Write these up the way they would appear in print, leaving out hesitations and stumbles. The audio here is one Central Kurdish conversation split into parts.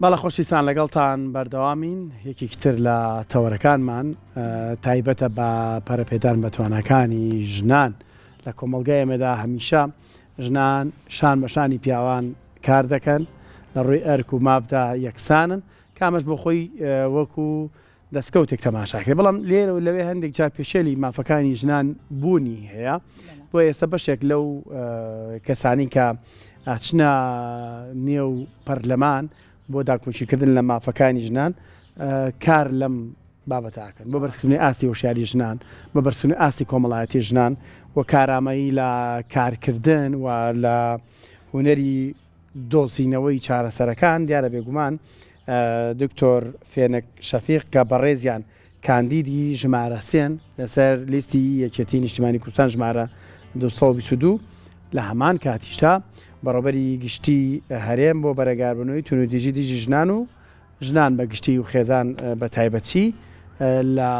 بەڵێ خۆشویستان لەگەڵتان بەردەوامین یەکێکی تر لە تەوەرەکانمان تایبەتە بە پەرەپێدان بە تواناکانی ژنان لە کۆمەڵگای ئێمەدا هەمیشە ژنان شان بە شانی پیاوان کار دەکەن لە ڕووی ئەرک و مافدا یەکسانن کامەش بۆ خۆی وەکو دەستکەوتێک تەماشا کرێت، بەڵام لێرە و لەوێ هەندێک جار پێشێلی مافەکانی ژنان بوونی هەیە، بۆیە ئێستا بەشێک لەو کەسانی کە ئەچنە نێو پەرلەمان بۆ داکۆکیکردن لە مافەکانی ژنان کار لەم بابەتە ئەکەن بۆ بەرزکردنی ئاستی هۆشیاری ژنان، بۆ بەرزکردنی ئاستی کۆمەڵایەتی ژنان و کارامەیی لە کارکردن و لە هونەری دۆزینەوەی چارەسەرەکان، دیارە بێگومان دکتۆر فێنک شەفیق کە بەڕێزیان کاندیدی ژمارە سێن لەسەر لیستی یەکێتی نیشتیمانی کوردستان ژمارە 222 لە هەمان کاتیشدا بەڕێوەبەری گشتی هەرێم بۆ بەرەنگاربوونەوەی توندوتیژی دژی ژنان و ژنان بە گشتی و خێزان بە تایبەتی لە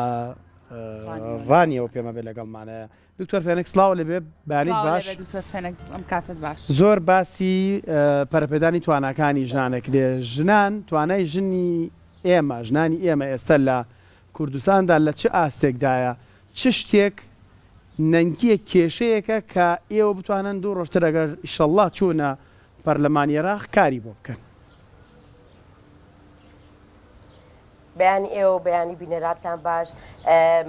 ڕانیەوە پێمە بێ لەگەڵمانە دکتۆر فێنک سڵاو لێبێ بەیانیت باش. سڵاو لێبێ دکتۆر فێنک ئەم کاتەت باش. زۆر باسی پەرەپێدانی تواناکانی ژنان ئەکرێ ژنان توانای ژنی ئێمە ژنانی ئێمە ئێستا لە کوردستاندا لە چ ئاستێکدایە چ شتێک نەنگیە کێشەیەکە کە ئێوە بتوانن دوو ڕۆژتر ئەگەر ئیشەڵڵا چوونە پەرلەمانی ئێراق کاری بۆ بکەن. بەیانی ئێوە و بەیانی بینەرانتان باش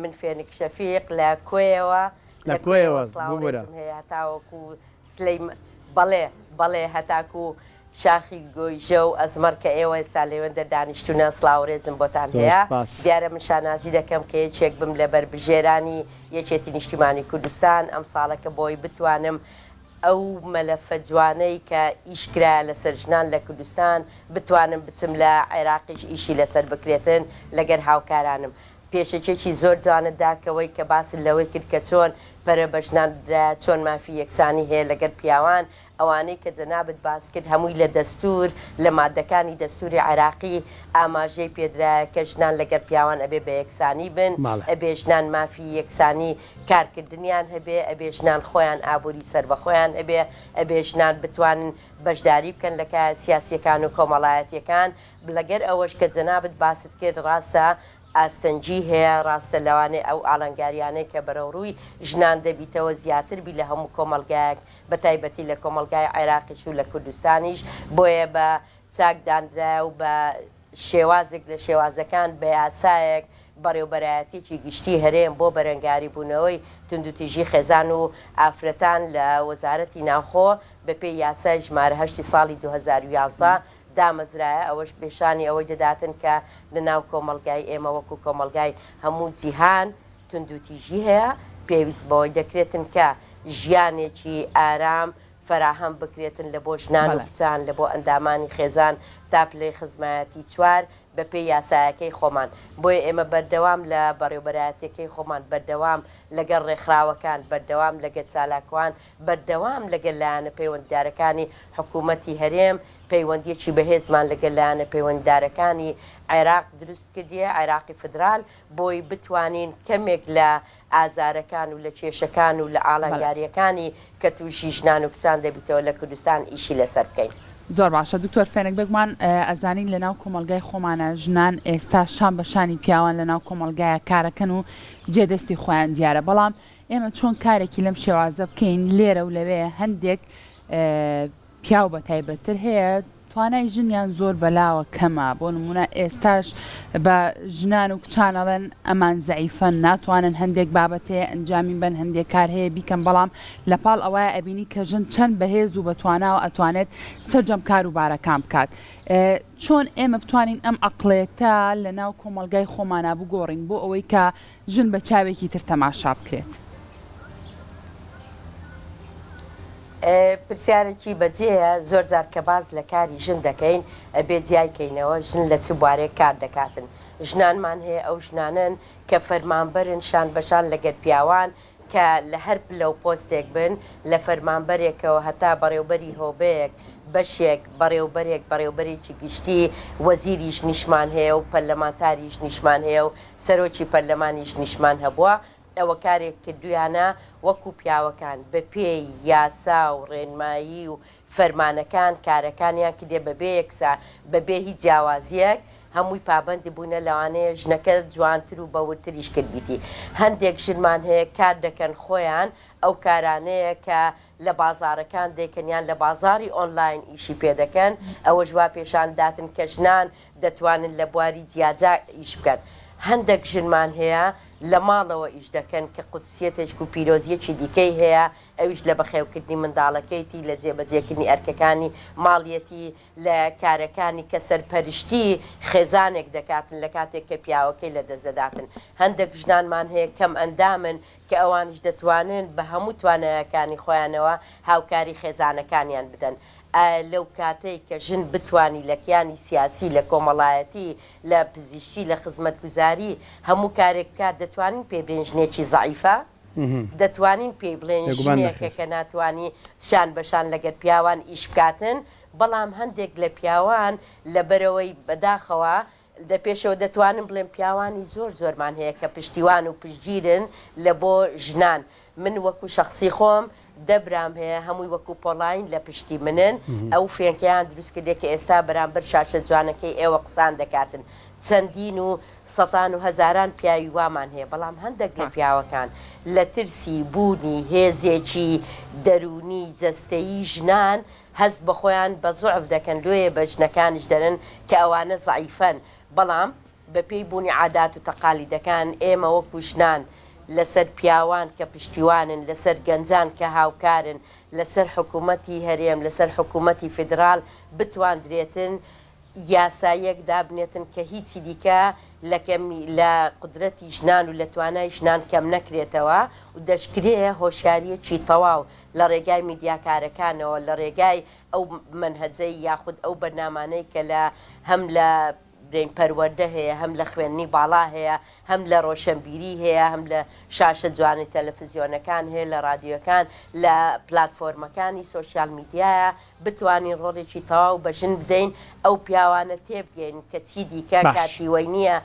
من فێنک شەفیق لە کۆیەوە لە کۆیەوە سڵاو و ڕێزم هەیە هەتاوەکو سلەیم بەڵێ بەڵێ هەتاکو شاخی گۆیژە و ئەزمەڕ کە ئێوە ئێستا لەوێندە دانیشتونە سڵاو و ڕێزم بۆتان هەیە دیارە من شانازی دەکەم کە یەکێک بم لە بەربژێرانی یەکێتی نیشتیمانی کوردستان ئەمساڵە کە بۆی بتوانم ئەو مەلەفە جوانەی کە ئیش کرایە لەسەر ژنان لە کوردستان بتوانم بچم لە عێراقیش ئیشی لەسەر بکرێتن لەگەر هاوکارانم. پێشەکیەکی زۆر جوانت دا کەوەی کە باست لەوەی کرد کە چۆن پەرە بە ژنان بدرایە چۆن مافی یەکسانی هەیە لەگەر پیاوان ئەوانەی کە جەنابت باس کرد هەمووی لە دەستور لە مادەکانی دەستوری عێراقی ئاماژەی پێدرایە کە ژنان لەگەر پیاوان ئەبێ بە یەکسانی بن ئەبێ ژنان مافی یەکسانی کارکردنیان هەبێ، ئەبێ ژنان خۆیان ئابووری سەربەخۆیان هەبێ، ئەبێ ژنان بتوانن بەشداری بکەن لە کایە سیاسییەکان و کۆمەڵایەتییەکان، لەگەر ئەوەش کە جەنابت باست کرد ڕاستە ئاستەنگی هەیە، ڕاستە لەوانەیە ئەو ئاڵنگارییانەی کە بەرەوڕووی ژنان دەبیتەوە زیاتر بی لە هەموو کۆمەڵگایەک بە تایبەتی لە کۆمەڵگای عێراقیش و لە کوردستانیش، بۆیە بە چاک دانرایە و بە شێوازێک لە شێوازەکان بە یاسایەک بەڕێوبەرایەتیەکی گشتی هەرێم بۆ بەرەنگاریبوونەوەی توندوتیژی خێزان و ئافرەتان لە وەزارەتی ناوخۆ بەپێی یاسای ژمارە هەشتی ساڵی 2011 دامەزرایە ئەوەش پێشانی ئەوەی دەداتن کە لە ناو کۆمەڵگای ئێمە وەکو کۆمەڵگای هەموو جیهان توندوتیژی هەیە پێویست بەوەی دەکرێتن کە ژیانێکی ئارام فەراهەم بکرێتن لە بۆ ژنان و کچان لە بۆ ئەندامانی خێزان تا پلەی خزمایەتی چوار بە پێی یاسایەکەی خۆمان بۆیە ئێمە بەردەوام لە بەڕێوبەرایەتیەکەی خۆمان بەردەوام لەگەڵ ڕێکخراوەکان بەردەوام لەگەل چالاکوان بەردەوام لەگەل لایەنە پەیوەندیدارەکانی حکوومەتی هەرێم پەیوەندیەکی بەهێزمان لەگەل لایەنە پەیوەندیدارەکانی عێراق دروست کردیە عێراقی فدرال بۆی بتوانین کەمێک لە ئازارەکان و لە کێشەکان و لە ئاڵنگارییەکانی کە تووشی ژنان و کچان دەبیتەوە لە کوردستان ئیشی لەسەر بکەین. زۆر باشە دکتۆر فێنک بێگومان ئەزانین لەناو کۆمەڵگای خۆمانا ژنان ئێستا شان بە شانی پیاوان لەناو کۆمەڵگایا کارەکەن و جێ دەستی خۆیان دیارە بەڵام ئێمە چۆن کارێکی لەم شێوازە بکەین لێرە و لەوێ هەندێک پیاو بە تایبەتتر هەیە توانای ژنیان زۆر بەلاوە کەمە بۆ نمونە ئێستاش بە ژنان و کچان ئەڵێن ئەمان زەعیفەن ناتوانن هەندێک بابەت هەیە ئەنجامی بەن هەندێک کار هەیە بیکەن بەڵام لە پاڵ ئەوەیا ئەبینی کە ژن چەند بەهێز و بەتواناوە ئەتوانێت سەرجەم کار و بارەکان بکات چۆن ئێمە بتوانین ئەم عەقڵێتە لە ناو کۆمەڵگای خۆمانا بگۆڕین بۆ ئەوەی کە ژن بە چاوێکی تر تەماشا بکرێت؟ پرسیارێکی بەجێیە، زۆر جار کە باس لە کاری ژن دەکەین ئەبێ جیای کەینەوە ژن لە چ بوارێک کار دەکاتن. ژنانمان هەیە ئەو ژنانەن کە فەرمانبەرن شان بە شان لەگەر پیاوان کە لە هەر پلە و پۆستێک بن لە فەرمانبەرێکەوە هەتا بەڕێوبەری هۆبەیەک، بەشێک، بەڕێوبەرێک، بەڕێوبەرێکی گشتی، وەزیری ژنیشمان هەیە و پەرلەمانتاری ژنیشمان هەیە و سەرۆکی پەرلەمانی ژنیشمان هەبووە. ئەوە کارێک کردویانە وەکو پیاوەکان بە پێی یاسا و ڕێنمایی و. فەرمانەکان کارەکانیان کردیە بەبێ یەکسا بەبێ هیچ جیاوازیەک هەمووی پابەند بوونە لەوانەیە ژنەکە جوانتر و بەوردتریش کردبیتی هەندێک ژنمان هەیە کار دەکەن خۆیان ئەو کارانەیە کە لە بازاڕەکان دەیکەن یان لە بازاڕی ئۆنلاین ئیشی پێ دەکەن ئەوەش وا پێشان داتن کە ژنان دەتوانن لە بواری جیاجا ئیش بکەن هەندێک ژنمان هەیە لە ماڵەوە ئیش دەکەن کە قودسیەتێک و پیرۆزیەکی دیکەی هەیە ئەویش لە بەخێوکردنی منداڵەکەیتی، لە جێبەجێکردنی ئەرکەکانی ماڵیەتی، لە کارەکانی کە سەرپەرشتی خێزانێک دەکاتن لە کاتێک کە پیاوەکەی لە دەست دەداتن. هەندێک ژنانمان هەیە کەم ئەندامن کە ئەوانیش دەتوانن بە هەموو توانایەکانی خۆیانەوە هاوکاری خێزانەکانیان بدەن. ئایا لەو کاتەی کە ژن بتوانی لە کیانی سیاسی، لە کۆمەڵایەتی، لە پزیشکی، لە خزمەتگوزاری هەموو کارێک بکات دەتوانین پێی بلێین ژنێکی زەعیفە؟ دەتوانین پێی بڵێین ژنێکە کە ناتوانی شان بە شان لەگەر پیاوان ئیش بکاتن، بەڵام هەندێک لە پیاوان لەبەرئەوەی بەداخەوە لە پێشەوە دەتوانم بڵێم پیاوانی زۆر زۆرمان هەیە کە پشتیوان و پشتگیرن لە بۆ ژنان من وەکو شەخسی خۆم دە برام هەیە هەمووی وەکو پۆڵاین لە پشتی منن ئەو فێنکەیان دروست کردیە کە ئێستا بەرامبەر شاشە جوانەکەی ئێوە قسان دەکاتن چەندین و سەتان و هەزاران پیاوی وامان هەیە بەڵام هەندەک لە پیاوەکان لە ترسی بوونی هێزێکی دەروونی جەستەیی ژنان هەست بە خۆیان بە زوعف دەکەن لۆیە بە ژنەکانیش دەرن کە ئەوانە زەعیفەن بەڵام بە پێی بوونی عادات و تەقالیدەکان ئێمە وەکو ژنان لەسەر پیاوان کە پشتیوانن، لەسەر گەنجان کە هاوکارن، لەسەر حکوومەتی هەرێم، لەسەر حکوومەتی فیدراڵ بتواندرێتن یاسایەک دابنێتن کە هیچی دیکە لە کەمی لە قودرەتی ژنان و لە توانای ژنان کەم نەکرێتەوە و دەشکرێ هۆشیارییەکی تەواو لە ڕێگای میدیاکارەکانەوە لە ڕێگای ئەو مەنهەجەی یاخود ئەو بەرنامانەی کە لە هەم لە برێین پەروەردە هەیە، هەم لە خوێندنی باڵا هەیە، هەم لە ڕۆشەنبیری هەیە، هەم لە شاشە جوانی تەلەفزیۆنەکان هەیە، لە ڕادیۆکان، لە پلاتفۆرمەکانی سۆشیال میدیایە، بتوانین ڕۆڵێکی تەواو بە ژن بدەین، ئەو پیاوانە تێبگەین کە چی دیکە باش. کاتی وەی نییە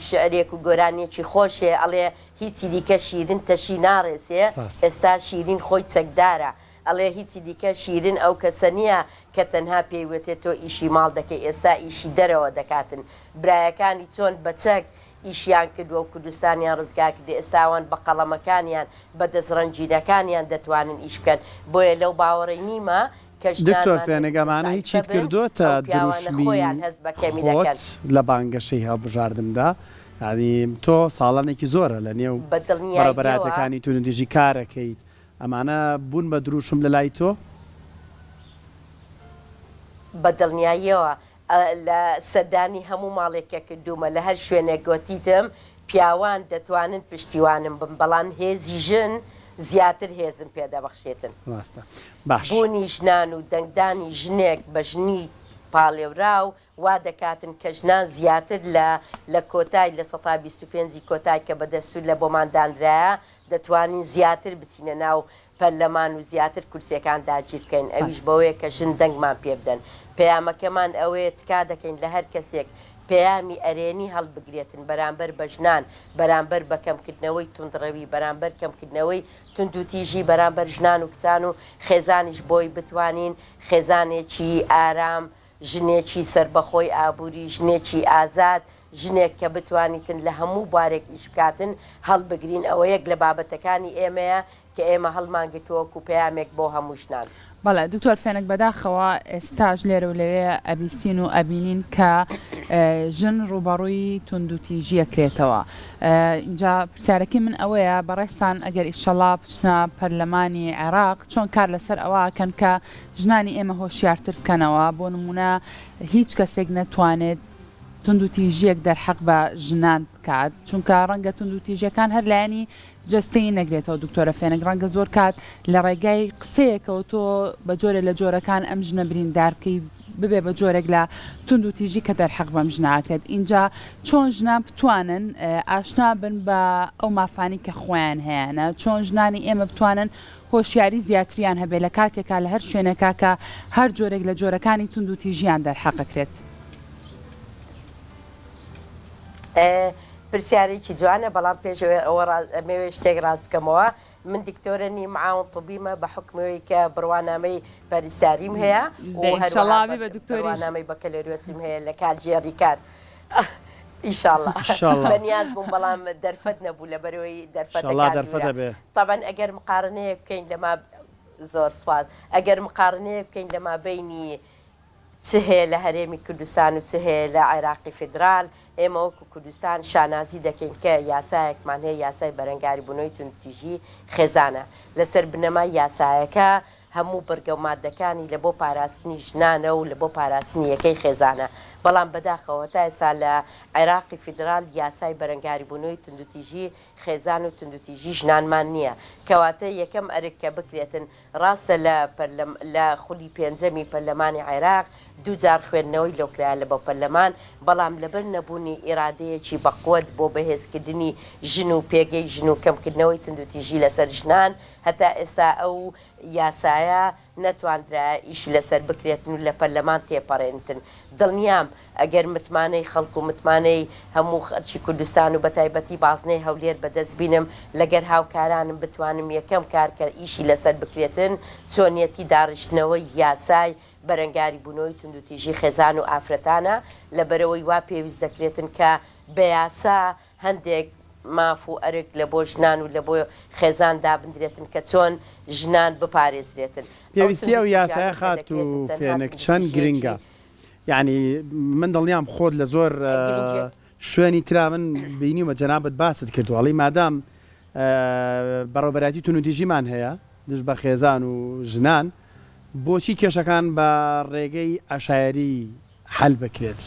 شیعرێک و گۆرانییەکی خۆش هەیە ئەڵێ هیچی دیکە شیرن تەشی ناڕێسێ، ڕاستە. ئێستا شیرین خۆی چەکدارە، ئەڵێ هیچی دیکە شیرن ئەو کەسە نیە کە تەنها پێی وتێ تۆ ئیشی ماڵ دەکەی ئێستا ئیشی دەرەوە دەکاتن برایەکانی چۆن بە چەک ئیشیان کردوە و کوردستانیان ڕزگار کردە ئێستا ئەوان بە قەڵەمەکانیان بە دەست ڕەنگینەکانیان دەتوانن ئیش بکەن بۆیە لەو باوەڕەی نیمە کە دکتۆر ژنانمان فێنک هەرگیز ئەمانە زەعیفە هیچیت بن کردۆتە ئەو پیاوانە دروشمی خۆیان هەست بە کەمی خۆت دەکەن. لە بانگەشەی هەڵبژاردندا یانی تۆ ساڵانێکی زۆرە لە نێو بە دڵنیاییەوە. بەڕێوبەرایەتەکانی توندوتیژی کارەکەیت ئەمانە بوون بە دروشم لە لای تۆ؟ بە دڵنیاییەوە لە سەردانی هەموو ماڵێک کە کردوومە، لە هەر شوێنێک گۆتیتم پیاوان دەتوانن پشتیوانم بن، بەڵام هێزی ژن زیاتر هێزم پێ دەبەخشێتن. ڕاستە. باش. بوونی ژنان و دەنگدانی ژنێک بە ژنی پاڵێوراو وا دەکاتن کە ژنان زیاتر لە لە کۆتای 25% ی کۆتای کە بە دەستور لە بۆمان دانرایە دەتوانین زیاتر بچینە ناو پەرلەمان و زیاتر کورسیەکان داگیر بکەین ئەویش بەوەیە کە ژن دەنگمان پێ بدەن پەیامەکەمان ئەوەیە تکا دەکەین لە هەر کەسێک پەیامی ئەرێنی هەڵبگرێتن بەرامبەر بە ژنان بەرامبەر بە کەمکردنەوەی توندڕەوی بەرامبەر کەمکردنەوەی توندوتیژی بەرامبەر ژنان و کچان و خێزانیش بۆی بتوانین خێزانێکی ئارام ژنێکی سەربەخۆی ئابووری، ژنێکی ئازاد، ژنێک کە بتوانیتن لە هەموو بوارێک ئیش بکاتن، هەڵبگرین، ئەوە یەک لە بابەتەکانی ئێمەیە کە ئێمە هەڵمانگرتووە وەکوو پەیامێک بۆ هەموو ژنان. بەڵێ دکتۆر فێنک بەداخەوە ئێستاش لێرە و لەوێ ئەبیستین و ئەبینین کە ژن ڕووبەڕووی توندوتیژی ئەکرێتەوە ئینجا پرسیارەکەی من ئەوەیە بەڕێزتان ئەگەر ئیشەڵا بچنە پەرلەمانی عێراق چۆن کار لەسەر ئەوە ئەکەن کە ژنانی ئێمە هۆشیارتر بکەنەوە، بۆ نموونە هیچ کەسێک نەتوانێت توندوتیژییەک دەرحەق بە ژنان بکات، چونکە ڕەنگە توندوتیژیەکان هەر لایەنی جەستەیی نەگرێتەوە دکتۆرە فێنک، ڕەنگە زۆر کات لە ڕێگای قسەیەکەوە تۆ بە جۆرێ لە جۆرەکان ئەم ژنە بریندار بکەی ببێ بە جۆرێک لە توندوتیژی کە دەرحەق بەم ژنە ئەکرێت، ئینجا چۆن ژنان بتوانن ئاشنا بن بە ئەو مافانەی کە خۆیان هەیانە، چۆن ژنانی ئێمە بتوانن هۆشیاری زیاتریان هەبێت لە کاتێکا لە هەر شوێنێکا کە هەر جۆرێک لە جۆرەکانی توندوتیژیان دەرحەق ئەکرێت. پرسیارێکی جوانە بەڵام پێش ئەوەی ئەوە ڕاست ئەمەوێ شتێک ڕاست بکەمەوە. من دکتۆرە نیم معاون طبیمە بە حوکمی ئەوەی کە بڕوانامەی پەرستاریم هەیە و دە هەروەها ئیشەڵا بی بە دکتۆریش. بڕوانامەی بەکەلۆریۆسیم هەیە لە کارگێڕی کار ئیشاڵا ئیشاڵا. بەنیاز بووم بەڵام دەرفەت نەبوو لەبەرئەوەی ئیشاڵا دەرفەتەکان دەرفەت دوورە ئەبێ. تەبعەن ئەگەر مقارنەیەک بکەین لە ما زۆر سوپاس ئەگەر مقارنەیەک بکەین لە مابەینی چ هەیە لە هەرێمی کوردستان و چ هەیە لە عێراقی فیدرال، ئێمە وەکو کوردستان شانازی دەکەین کە یاسایەکمان هەیە، یاسای بەرەنگاریبوونەوەی توندوتیژی خێزانە. لەسەر بنەمای یاسایەکە هەموو بڕگە و ماددەکانی لە بۆ پاراستنی ژنانە و لە بۆ پاراستنی یەکەی خێزانە. بەڵام بەداخەوە تا ئێستا لە عێراقی فیدرال یاسای بەرەنگاریبوونەوەی توندوتیژی خێزان و توندوتیژی ژنانمان نییە. کەواتە یەکەم ئەرک کە بکرێتن ڕاستە لە پەرلەم لە خولی پێنجەمی پەرلەمانی عێراق دووجار خوێندنەوەی لۆ کرا لە بۆ پەرلەمان، بەڵام لەبەر نەبوونی ئیرادەیەکی بەقوەت بۆ بەهێزکردنی ژن و پێگەی ژن و کەمکردنەوەی توندوتیژی لەسەر ژنان هەتا ئێستا ئەو یاسایە نەتواندرایە ئیشی لەسەر بکرێتن و لە پەرلەمان تێپەڕێنتن. دڵنیام ئەگەر متمانەی خەڵک و متمانەی هەموو خەڵکی کوردستان و بەتایبەتی بازنەی هەولێر بەدەست بینم لەگەر هاوکارانم بتوانم یەکەم کار کە ئیشی لەسەر بکرێتن چۆنیەتی داڕشتنەوەی یاسای بەرەنگاری بوونەوەی توندوتیژی خێزان و ئافرەتانە لەبەرئەوەی وا پێویست دەکرێتن کە بەیاسا هەندێک ماف و ئەرک لە بۆ ژنان و لە بۆ خێزان دابندرێتن کە چۆن ژنان بپارێزرێتن. ئەو پێویستی ئەو یاسایە توندوتیژیانەی کە خاتوو دەکرێتن تەنها فێنک چەند توندوتیژیەکی گرنگە؟ یانی من دڵنیام خۆت لە زۆر گرنگیەک. شوێنی ترا من بینیومە جەنابت باست کردوە ئەڵێی مادام بەڕێوبەرایەتی توندوتیژیمان هەیە دژ بە خێزان و ژنان بۆچی کێشەکان بە ڕێگەی عەشایەری حەل بکرێت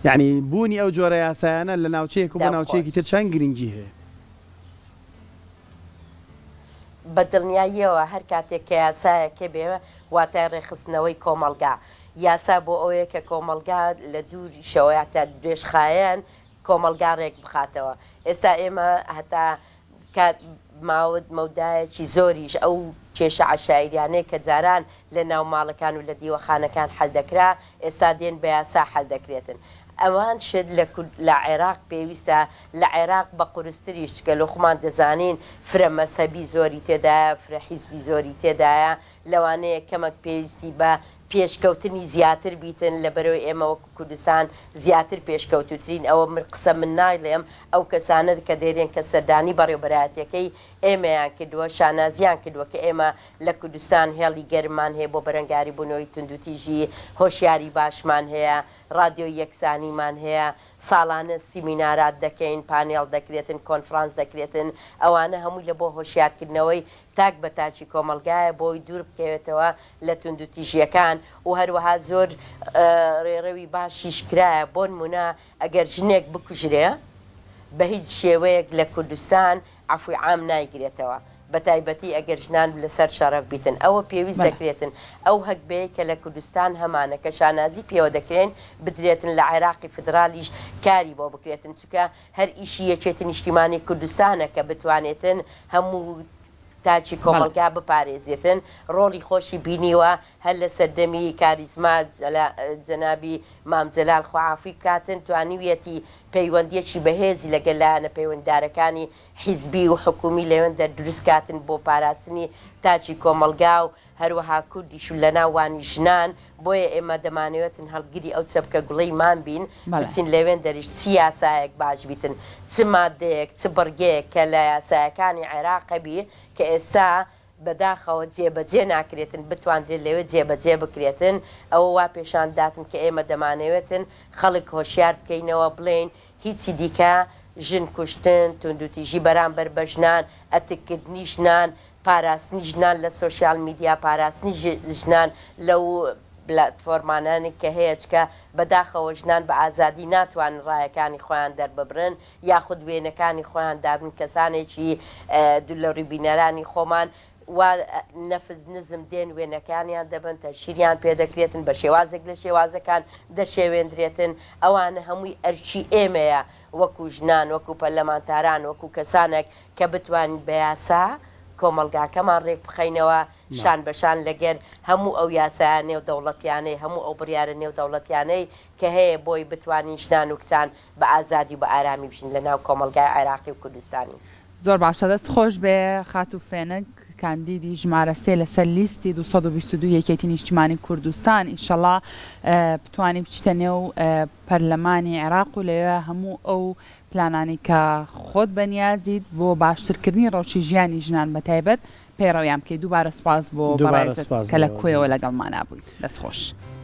یانی بوونی ئەو جۆرە یاسایانە لە ناوچەیەک و بۆ دەم خۆش. ناوچەیەکی تر چەند گرنگی هەیە؟ بە دڵنیاییەوە هەر کاتێک کە یاسایەک هەبێ واتای ڕێکخستنەوەی کۆمەڵگا. یاسا بۆ ئەوەیە کە کۆمەڵگا لە دووریشەوە یاتە درێژخایەن کۆمەڵگا ڕێک بخاتەوە. ئێستا ئێمە هەتا کات ماوت مەودایەکی زۆریش ئەو کێشە عەشایریانەی کە جاران لە ناو ماڵەکان و لە دیوەخانەکان حەل دەکرا ئێستا دێن بە یاسا حەل دەکرێتن. ئەوان شت لە کورد لە عێراق پێویستە لە عێراق بە قورستریش چونکە لۆ خۆمان دەزانین فرە مەزهەبی زۆری تێدایە فرە حیزبی زۆری تێدایە لەوانەیە کەمەک پێویستی بە پێشکەوتنی زیاتر بیتن لەبەرئەوەی ئێمە وەکو کوردستان زیاتر پێشکەوتوترین ئەوە من قسە من نایڵێم ئەو کەسانە کە دێرێن کە سەردانی بەڕێوبەرایەتیەکەی ئێمەیان کردووە شانازیان کردووە کە ئێمە لە کوردستان هێڵی گەرممان هەیە بۆ بەرەنگاری بوونەوەی توندوتیژی هۆشیاری باشمان هەیە ڕادیۆی یەکسانیمان هەیە ساڵانە سیمینارات دەکەین پانێڵ دەکرێتن کۆنفرانس دەکرێتن ئەوانە هەمووی لە بۆ هۆشیارکردنەوەی تاک بە تاکی کۆمەڵگایە بۆی دوور بکەوێتەوە لە توندوتیژیەکان و هەروەها زۆر ڕێڕەوی باشیش کرایە بۆنمونە ئەگەر ژنێک بکوژرێ بە هیچ شێوەیەک لە کوردستان عەفوی عام نایگرێتەوە بەتایبەتی ئەگەر ژنان لەسەر شەڕەف بیتن ئەوە پێویست دەکرێتن ئەو هەگبەیەی کە لە کوردستان هەمانە کە شانازی پێوە دەکرێن بدرێتن لە عێراقی فدرالیش کاری بۆ بکرێتن چونکە هەر ئیشی یەکێتی نیشتیمانی کوردستانە کە بتوانێتن هەموو تاکی کۆمەڵگا بپارێزێتن، ڕۆڵی خۆشی بینیوە هەر لە سەردەمی کاریزما جەنابی مام جەلال خوا عافوی بکاتن توانیویەتی پەیوەندیەکی بەهێزی لەگەل لایەنە پەیوەندیدارەکانی حیزبی و حکومی لەوێندەر دروست کاتن بۆ پاراستنی تاکی کۆمەڵگا و هەروەها کوردیش و لەناو وانی ژنان، بۆیە ئێمە دەمانەوێتن هەڵگری ئەو چەپکە گوڵەی مان بین، بچین لەوێندەریش چ یاسایەک باش بیتن، چ ماددەیەک، چ بڕگەیەک کە لە یاسایەکانی عێراق هەبی کە ئێستا بەداخەوە جێبەجێ ناکرێتن، بتواندرێت لەوێ جێبەجێ بکرێتن، ئەوە وا پێشان داتن کە ئێمە دەمانەوێتن خەڵک هۆشیار بکەینەوە، بڵێین هیچی دیکە ژن کوشتن، توندوتیژی بەرامبەر بە ژنان، ئەتککردنی ژنان، پاراستنی ژنان لە سۆشیال میدیا، پاراستنی ژنان لەو پلاتفۆرمانانەی کە هەیە، چونکە بەداخەوە ژنان بە ئازادی ناتوانن ڕایەکانی خۆیان دەرببرن یاخود وێنەکانی خۆیان دابن، کەسانێکی دوور لە ڕووی بینەرانی خۆمان وا نەفس نزم دێن وێنەکانیان دەبەن، تەشهیریان پێدەکرێتن، بە شێوازێک لە شێوازەکان دەشێوێندرێتن، ئەوانە هەمووی ئەرکی ئێمەیە وەکو ژنان، وەکو پەرلەمانتاران، وەکو کەسانێک کە بتوانین بە یاسا کۆمەڵگاکەمان رێکبخەینەوە، شان بە شان لەگەر هەموو ئەو یاسایە نێودەوڵەتیانەی، هەموو ئەو بڕیارە نێودەوڵەتیانەی کە هەیە بۆی بتوانین ژنان و کچان بە ئازادی و بە ئارامی بژین لە ناو کۆمەڵگای عێراقی و کوردستانی. زۆر باشە دەست خۆش بێ خاتوو فێنک کاندیدی ژمارە سێ لەسەر لیستی 222 یەکێتی نیشتیمانی کوردستان ئیشەڵا بتوانی بچیتە نێو پەرلەمانی عێراق و لەوێ هەموو ئەو پلانانەی کە خۆت بەنیازیت بۆ باشترکردنی ڕەوشی ژیانی ژنان بەتایبەت پەیڕەویان بکەیت دووبارە سوپاس بۆ دووبارە بەڕێزت سوپاس کە بۆ لە ئێوە کۆیەوە زۆر. لەگەڵمانا بوویت دەست خۆش.